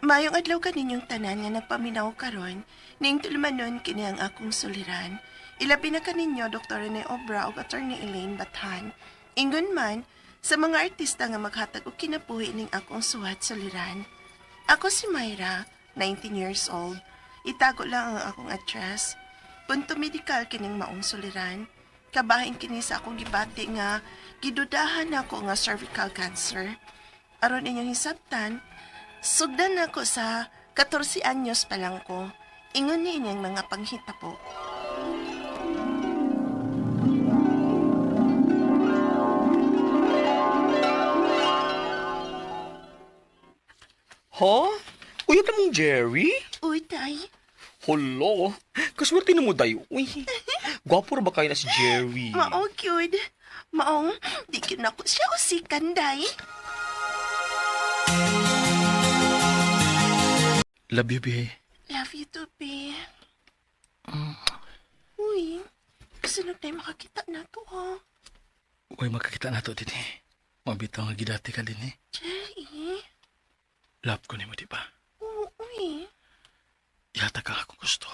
Mayong adlaw kaninyong tanan nga nagpaminaw karon, ning tulumanon kini ang akong suliran. Ilabi na kaninyo Dr. Rene Obra ug Attorney Elaine Bathan. Ingon man sa mga artista nga maghatag og kinabuhi ning akong suwat suliran. Ako si Myra, 19 years old. Itago lang ang akong address. Punto medikal kining maong suliran. Kabahin kini sa akong gibati nga gidudahan nako nga cervical cancer. Aron inyong hisabtan, sugdan nako sa 14 anyos pa lang ko. Ingon ni inyong mga panghitabo. Ha? Uyab na mong Jerry? Uy, tay. Holo, kaswerte na mo dayo. Uy, gwapo ra ba kayo na si Jerry? Mao cute. Maong, di gyud nako siya usikan, day. Love you, be. Love you too, be. Uy, kasunod na makakita na to, ha? Uy, makakita na to din eh. Mabitaw nga gidati ka din eh. Jerry. Love ko nimo, di ba? Oo, uy. Yata ka ako gusto.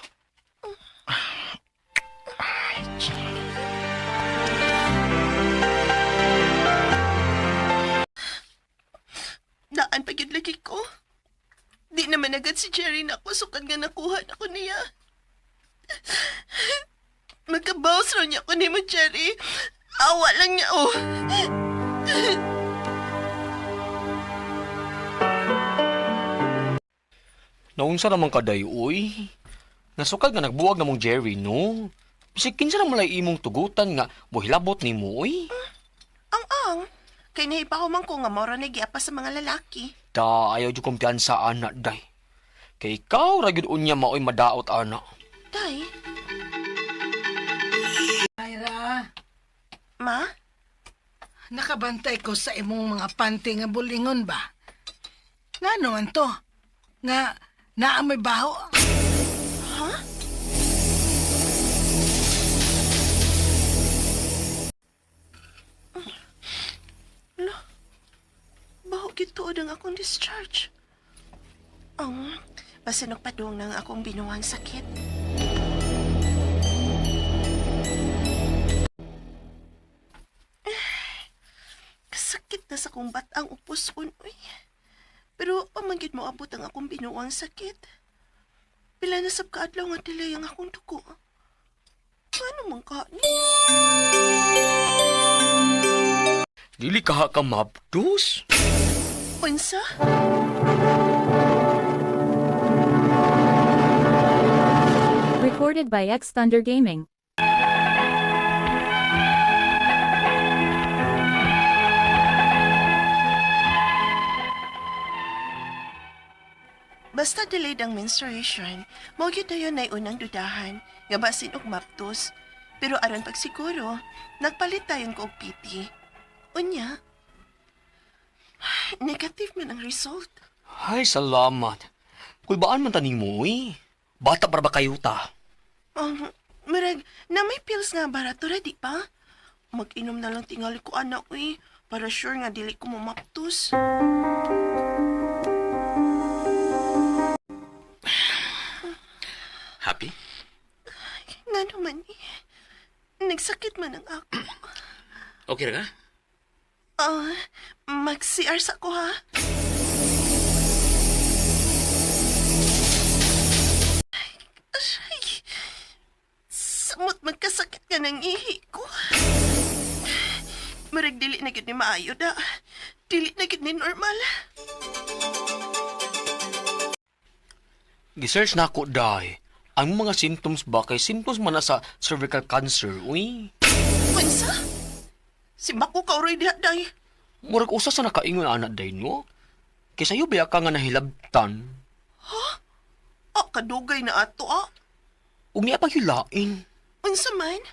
Daan pa gyud lagi ko. Di naman agad si Jerry na ako sukad nga nakuha na ko niya. Magkabaws raw niya ko nimo, Jerry. Awa lang niya, oh. Naunsa naman ka dayo, uy. Nasukad nga nagbuwag na mong Jerry, no? Bisig kinsa na malay imong tugutan nga buhilabot ni mo, uy. Ang-ang. Kay nahibaw man ko nga mora na giapa sa mga lalaki. Ta, ayaw jud kumpiyansa, ana, day. Kay ikaw, ra gyud unya maoy madaot, ana. Day, Myra, ma? nakabantay ko sa imong mga panty nga bulingon ba? Nga naman to? Nga naamoy baho? Ha? Lo, baho gituod ang akong discharge. Ang, basta nagpadung ng akong binuang sakit. Kasakit na sa kong batang upuson, uy. Pero pamanggid mo abot ang akong binuang sakit. Pila na sab kaadlaw nga delay ang akong dugo. Ano man ka ni? Dili ka ka mabdos. Unsa? Recorded by X Thunder Gaming. Basta delayed ang menstruation, mao gyud dayon ay unang dudahan nga basin og maptos. Pero aron pagsiguro, nagpalit tayon ko og PT. Unya, negative man ang result. Ay, salamat. Kulbaan man taning mo, uy. Bata para ba kayo ta? Murag, na may pills nga barato ra, di ba? Mag-inom na lang tingali ko, anak, uy, para sure nga dili ko mamaptos. Happy? Nga naman eh. Nagsakit man ang ako. Okay ra ka? Ah, mag-CR sa ko ha. Aray. Samot magkasakit ka ng ihi ko. Marag dili na gyud ni maayo da. Dili na gyud ni normal. Gisearch na ako, day. Ang mga symptoms ba kay symptoms man na sa cervical cancer, uy. Unsa? Si Mako ka oray diha day. Murag usa sa nakaingon ana day, no? Kay sayo ba ka nga nahilabtan? Ah, kadugay na ato ah. Ug niya paghilain. Unsa man?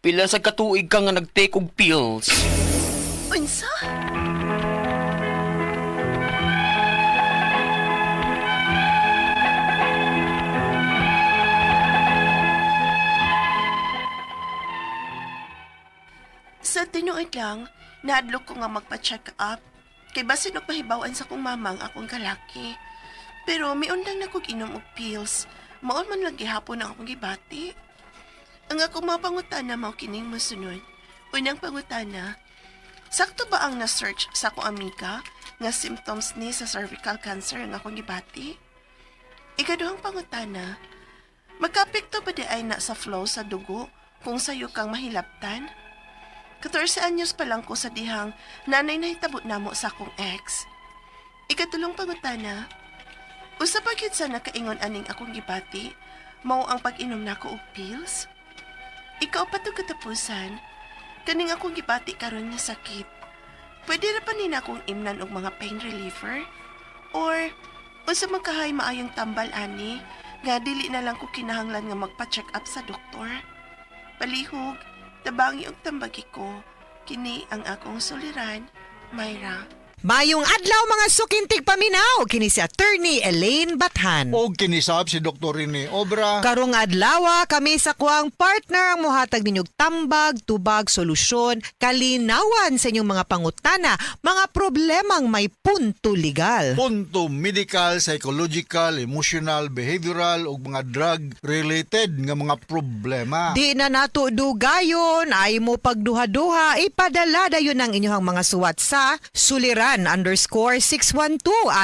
Pila sa katuig ka nga nag-take og pills. Unsa? Sa tinuod lang, naadlok ko nga magpa-check up. Kay basin og mahibaw-an sa kong mama ang akong kalaki. Pero miundang na kog inom og pills. Mao man lang gihapon ang akong gibati. Ang akong mga pangutana mao kining mosunod. Unang pangutana, sakto ba ang na-search sa akong amiga nga symptoms ni sa cervical cancer ang akong gibati? Ikaduhang pangutana, magkaapekto ba diay na sa flow sa dugo kung sayo kang mahilabtan? 14 anyos pa lang ko sa dihang nanay nahitabo namo sa akong ex. Ikatulong pangutana, usa pa gyud sa nakaingon aning akong gibati, mao ang pag-inom nako og pills? Ikaupat ug katapusan, kaning akong gibati karon nga sakit. Pwede ra pa ni akong imnan og mga pain reliever? Or unsa man kahay maayong tambal ani nga dili na lang ko kinahanglan nga magpa-check up sa doktor? Palihog, tabangi og tambagi ko. Kini ang akong suliran, Myra. Mayong adlaw, mga suking tigpaminaw, kini si Attorney Elaine Bathan. Og kinisab si Dr. Rene Obra. Karong adlaw kami sa kuang partner ang muhatag ninyong tambag, tubag, solusyon, kalinawan sa inyong mga pangutana, mga problemang may punto legal. Punto medical, psychological, emotional, behavioral ug mga drug related nga mga problema. Di na nato dugayon, ay mo pagduha-duha, ipadala dayon ang inyong mga suwat sa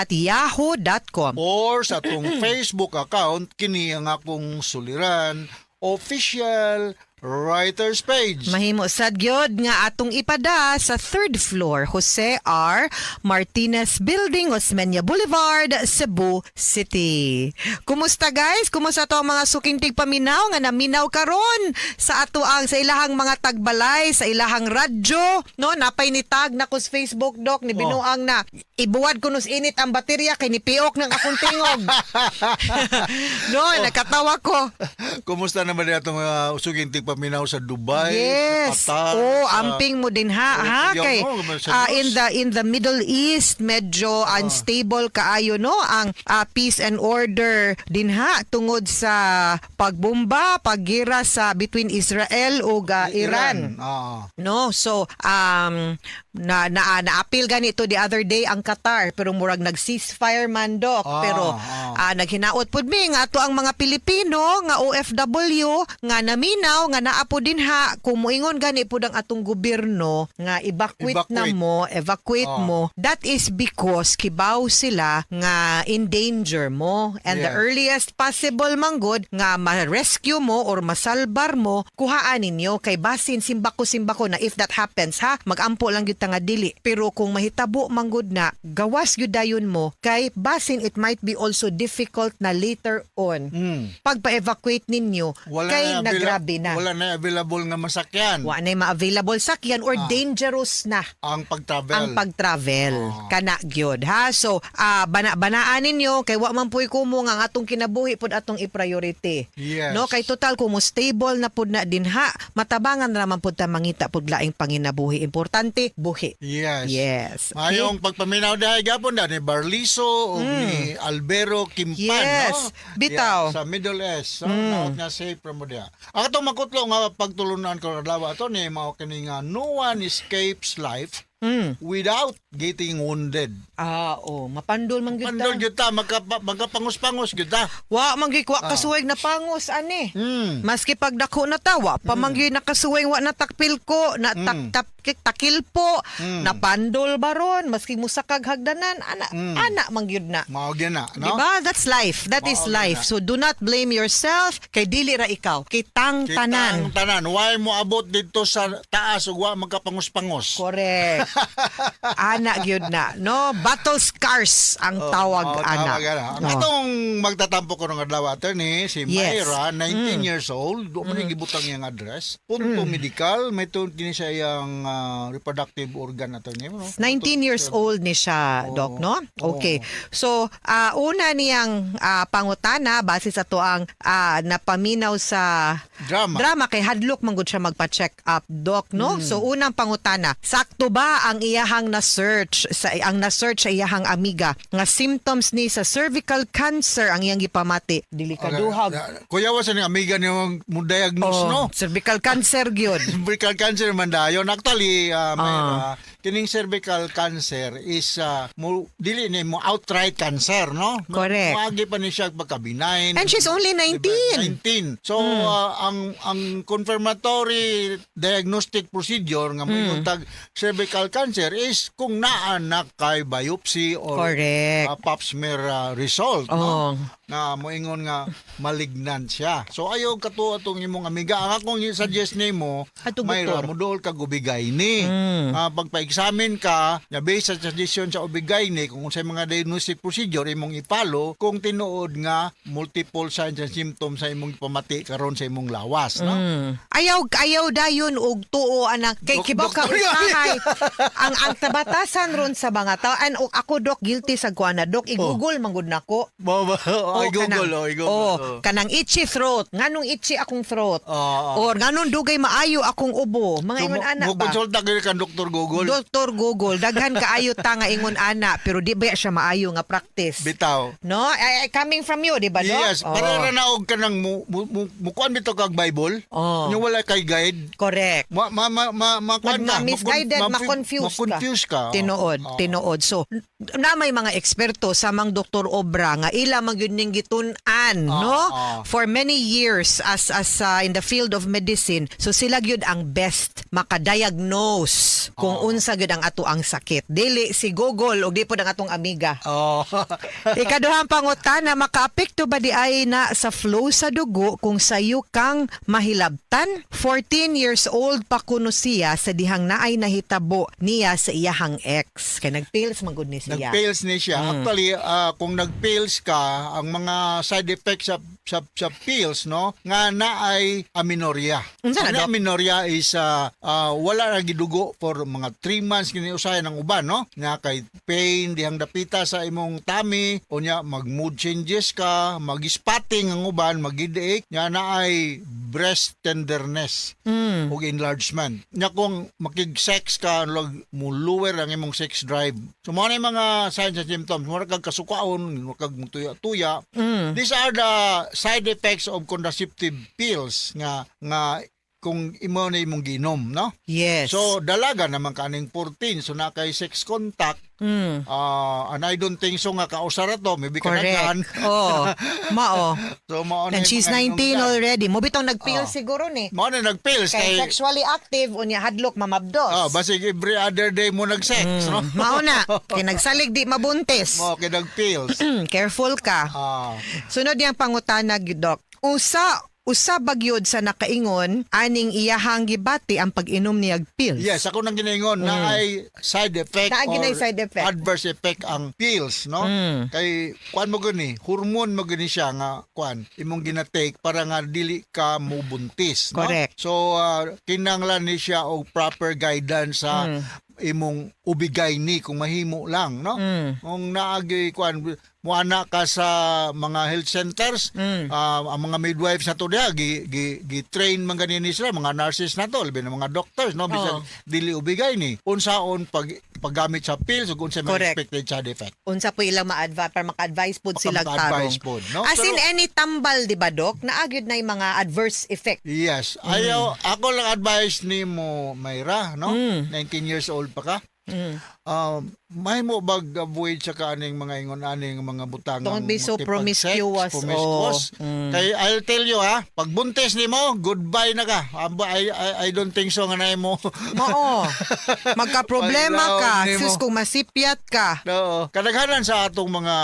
suliran_612@yahoo.com. Or sa atong Facebook account, kini ang akong suliran official writers page. Mahimo sad gyud nga atong ipada sa third floor, Jose R. Martinez Building, Osmeña Boulevard, Cebu City. Kumusta, guys? Kumusta to ang mga suking tigpaminaw nga naminaw karon sa ato ang sa ilahang mga tagbalay, sa ilahang radyo, no? Napay ni tag na kus Facebook, doc, ni binuang na ibuwad kunos init ang baterya kay nipiok ng akong tingog. No, nakatawa ko. Kumusta naman atong mga suking tigpaminaw sa Dubai, sa Qatar? Oh, amping mo din ha, Oh, ha kay oh, sa in news. the Middle East medyo unstable kaayo, no, ang peace and order din ha tungod sa pagbomba, paggira sa between Israel ug Iran. No, so na na naapil ganito the other day ang Qatar pero murag nag ceasefire man, doc, pero naghinaot pud mi nga ato ang mga Pilipino nga OFW nga naminaw nga naa po din ha, kung moingon gani pud ang atong gobyerno nga evacuate, na Evacuate. mo, evacuate mo, that is because kibaw sila nga in danger mo and the earliest possible manggod nga ma-rescue mo or masalbar mo, kuhaan ninyo kay basin simbako-simbako na if that happens ha, magampo lang gyud ta nga dili, pero kung mahitabo manggod na, gawas gyud dayon mo kay basin it might be also difficult na later on pagpa-evacuate ninyo Wala kay na nagrabe na. Wala na available nga masakyan. Wa na ma-available sakyan or dangerous na Ang pag-travel. Ang pag-travel. Kana gyud ha. So bana-banaan ninyo kay wa man puy kumo nga ang atong kinabuhi pud atong i-priority. No, kay total kung mo stable na pud na din ha, matabangan na naman pud ta mangita pud laing panginabuhi. Importante buhi. Yes. Okay? Mayong pagpaminaw dahil gapon da ni Barliso o ni Albero Kimpan, Yes. no? Bitaw. Yeah, sa Middle East. So, naot nga safe from mo diha. Ang atong makutlo nga pagtulunan ko adlaw ato ni mao kini nga no one escapes life without getting wounded. Ah, oh, mapandol man gyud ta. Pandol gyud ta, magkapangus-pangus gyud ta. Wa man gyud wa kasuway na pangos ani. Maski pag dako na ta, wa pa man gyud nakasuway, wa na takpil ko, na tak, tap, takilpo, napandol baron, maski musakag hagdanan, ana ana man gyud na. Mao gyud na, no? Diba? That's life. That is Mao gyud life. na. So do not blame yourself kay dili ra ikaw. Kitang tanan. Kitang tanan. Why mo abot dito sa taas ug wa magkapangus-pangus? Correct. Ana gyud na, no? Battle scars ang tawag Oo, ana. tawag ana. Ang No. atong magtatampo ko ng adlaw, attorney, si Yes. Myra, 19 years old, mm. man gibutang iyang address. Punto medical, may tungod kini sa iyang reproductive organ, attorney, no? 19 years old ni siya, Doc, no? Okay. So, una niyang pangutana base sa tuang napaminaw sa Drama. Drama kay hadlok man gud siya magpa-check up, Doc, no? So, unang pangutana, sakto ba ang iyahang na-search sa ang na-search sa iyahang amiga nga symptoms ni sa cervical cancer ang iyang gipamati? Dili ka duhag. Kuya, wa sa ning amiga niyong mo diagnose, Oh, no? cervical cancer gyud. Cervical cancer man dayon. Actually, Myra, Kining cervical cancer is mo dili ni mo outright cancer, no? Correct. Moagi pa ni siya pagka benign. And she's only 19. Diba? 19. So ang confirmatory diagnostic procedure nga moingon tag cervical cancer is kung naa na kay biopsy or Correct. Pap smear result, Oh. no? Na moingon nga malignant siya. So ayaw katuo atong imong amiga. Ang akong i-suggest nimo, Ato, may doktor. moduol kag OB-GYN. Pagpa-examine ka, nya based sa suggestion sa OB-GYN kung unsay mga diagnostic procedure imong ipalo kung tinuod nga multiple signs and symptoms sa imong pamati karon sa imong lawas, no? Ayaw ayaw dayon og tuo anak kay kibaw ka doktor. usahay ang tabatasan ron sa mga tao and og ako, dok, guilty sa kuana, dok, i-Google man gud nako. Ba ba ay Oh, Google, kanang, oh, i-Google. Oh, Oh. kanang itchy throat. Nganong itchy akong throat? Oo. Or nganong dugay maayo akong ubo? Mga So, ingon ana mo ba? konsulta gyud kang Dr. Google. Dr. Google, daghan kaayo ta nga ingon ana, pero di ba siya maayo nga practice? Bitaw. No? Ay, ay, coming from you, di ba, Dok? Yes, Oh. para ra na og kanang mo kuan bitaw kag Bible. Oh. Nya wala kay guide. Correct. Ma ma ma ma, ma kuan ka, Ma-misguided, ma-confuse ka. Ma-confuse ka. Tinuod, Oo. tinuod. So, na may mga eksperto sa mang Dr. Obra nga ila man gyud ning gitun-an, no? For many years as in the field of medicine. So sila gyud ang best makadiagnose kung unsa gyud ang ato ang sakit. Dili si Google og di pod ang atong amiga. Oh. Ikaduhang pangutana, makaapekto ba di ay na sa flow sa dugo kung sayo kang mahilabtan? 14 years old pa kuno siya sa dihang naay nahitabo niya sa iyahang ex. Kay nagpills man gud ni siya. Nag-pills ni siya. Actually, kung nag-pills ka, ang mga side effects sa pills, no, nga na ay amenorrhea. Unsa na, Ang Dok? amenorrhea is wala na gidugo for mga 3 months kini usahay ng uban, no? Nga kay pain dihang dapita sa imong tummy, unya mag mood changes ka, mag-spotting ang uban, magidiik, nga na ay breast tenderness ug enlargement. Nya kung makig-sex ka, lag mo lower ang imong sex drive. So mao na yung mga signs and symptoms. Mura kag kasukaon, mura kag mutuya-tuya. These are the side effects of contraceptive pills nga nga kung imo na imong giinom, no? Yes. So dalaga naman kaning 14, so na kay sex contact. And I don't think so nga kausara to, maybe Correct. kanaghan. Oh, mao. So mao na And yung she's mga 19 inom already. Mo bitong nagpills siguro ni. Mao na nagpills Kay kay sexually active unya hadlok mamabdos. Oh, basig every other day mo nag-sex, no? Mao na. Kay nagsalig di mabuntis. Mo kay nag-pills. Careful ka. Sunod niyang pangutana, Dok. Usa usa bagyod sa nakaingon aning iyahang gibati ang pag-inom niyag pills. Yes, ako nang ginaingon na ay side effect Naa or ginay side effect. adverse effect ang pills, no? Kay kuan mo gani, hormone mo gani siya nga kuan imong ginatake para nga dili ka mubuntis, no? Correct. So kinahanglan ni siya og proper guidance sa imong OB-GYN kung mahimo lang, no? Kung naagi kuan muana ka sa mga health centers, ang mga midwives na to diha gi, gi, gi train man gani ni sila, mga nurses na to, labi na mga doctors, no? Bisag dili OB-GYN. Unsaon pag paggamit sa pills ug unsa may Correct. expected side effect. Unsa po ilang ma-advise para maka-advise pod Baka sila tarong. maka-advise pod, no? As in Pero- any tambal, di ba, Dok? Naagyod na yung mga adverse effect. Yes. Ayaw, ako lang advice ni mo, Mayra, no? 19 years old pa ka. Mahimo bag avoid sa kaaning mga ingon aning mga butang? Don't be so promiscuous. Promiscuous. Oh. Kay I'll tell you ha, pag buntis nimo, goodbye na ka. Aba, I don't think so nga na mo. Mao. Magka-problema ka. Pag-round nimo. Sus, kung masipyat ka. Oo. Kadaghanan sa atong mga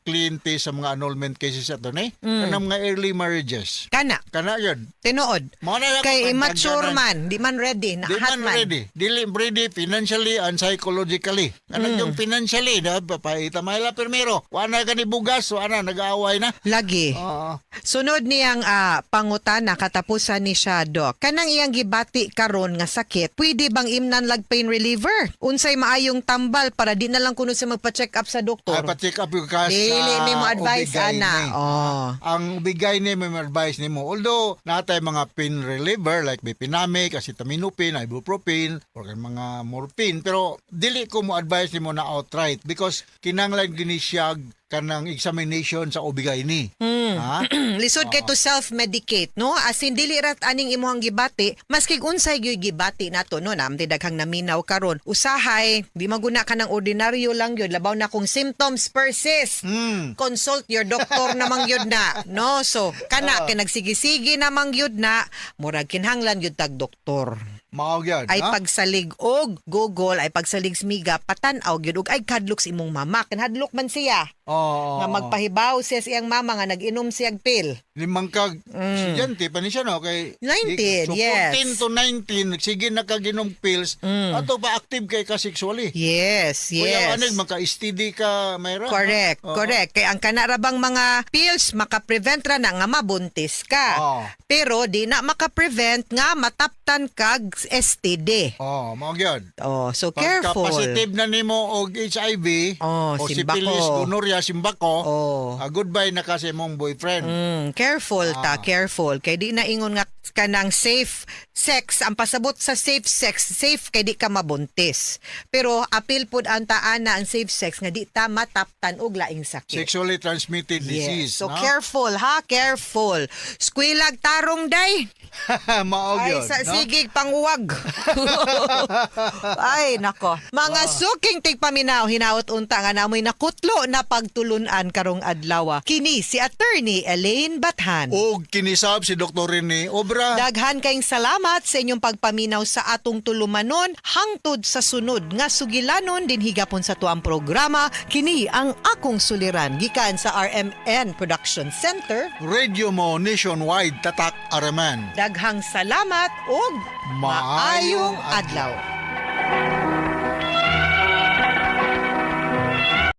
kliyente sa mga annulment cases ato ni, kanang mga early marriages. Kana. Kana yun. Tinuod. Mao na lang Kay kung immature pagdaghanan. man, di man ready, Di na man man. ready. Dili ready financially and psychologically. Kanang yung financially, da papaita mahila primero. Wala ka ni bugas, wala nag-aaway na. Lagi. Oo. Sunod niyang pangutana, katapusan ni siya, Dok. Kanang iyang gibati karon nga sakit, pwede bang imnan lag pain reliever? Unsay maayong tambal para di na lang kuno sa magpa-check up sa doktor? Ay, pa-check up yung ka sa Dili may mo advice OB-GYN. ana. Oh. Ang OB-GYN may advice nimo. Although natay mga pain reliever like mefenamic, acetaminophen, ibuprofen, or kay mga morphine, pero dili ko mo advise. ma-advise nimo na outright because kinahanglan gini siya kanang examination sa OB-GYN. Ha? Lisod kay to self-medicate, no? As in, dili rat aning imuhang gibati, maski unsay gyud gibati nato, no? Naamti daghang naminaw karon. Usahay, di maguna ka ng ordinaryo lang yun. Labaw na kung symptoms persist. Consult your doctor namang yun na, no? So, kana kay nagsigisigi namang yun na, murag kinahanglan yun tag doktor. Mao gyud, Ay ha? pagsalig og Google, ay pagsalig smiga, patan-aw gyud og ay kadlok sa imong mama. Kanhadlok man siya. Oo. Nga magpahibaw siya sa iyang mama nga nag-inom siyag pill. Limang kag estudyante pa ni siya, no, kay 19, so, yes. 14 to 19 sige na ka ginom pills ato pa active kay ka sexually. Yes. Kuya anig maka-STD ka, Mayra. Correct, Oo. correct. Kay ang kanarabang mga pills makaprevent ra na nga mabuntis ka. Oo. Pero di na makaprevent nga mataptan kag STD. Oh, mao gyud. Oh, so Pagka careful. positive na nimo og HIV Oh, o simbako. syphilis, gonorrhea, simbako, Oh. goodbye na ka sa imong boyfriend. Careful ta, Ah. careful. Kay di na ingon nga kanang safe sex, ang pasabot sa safe sex, safe kay di ka mabuntis. Pero apil pud ang taana ang safe sex nga di ta mataptan og laing sakit. Sexually transmitted disease. Yes. So no? careful ha, careful. Squilag tarong day. Mao Ay, gyud, sa no? sigig panguwag. Ay, nako. Mga suking tigpaminaw, hinaot unta nga namoy nakutlo na pagtulunan karong adlaw. Kini si Attorney Elaine Bathan. Og kinisab si Dr. Rene Obra. Daghan kayong salamat sa inyong pagpaminaw sa atong tulumanon hangtod sa sunod nga sugilanon din higapon sa tuang programa kini ang akong suliran gikan sa RMN Production Center. Radio mo nationwide, tatak araman. Daghang salamat ug Maayong maayong adlaw.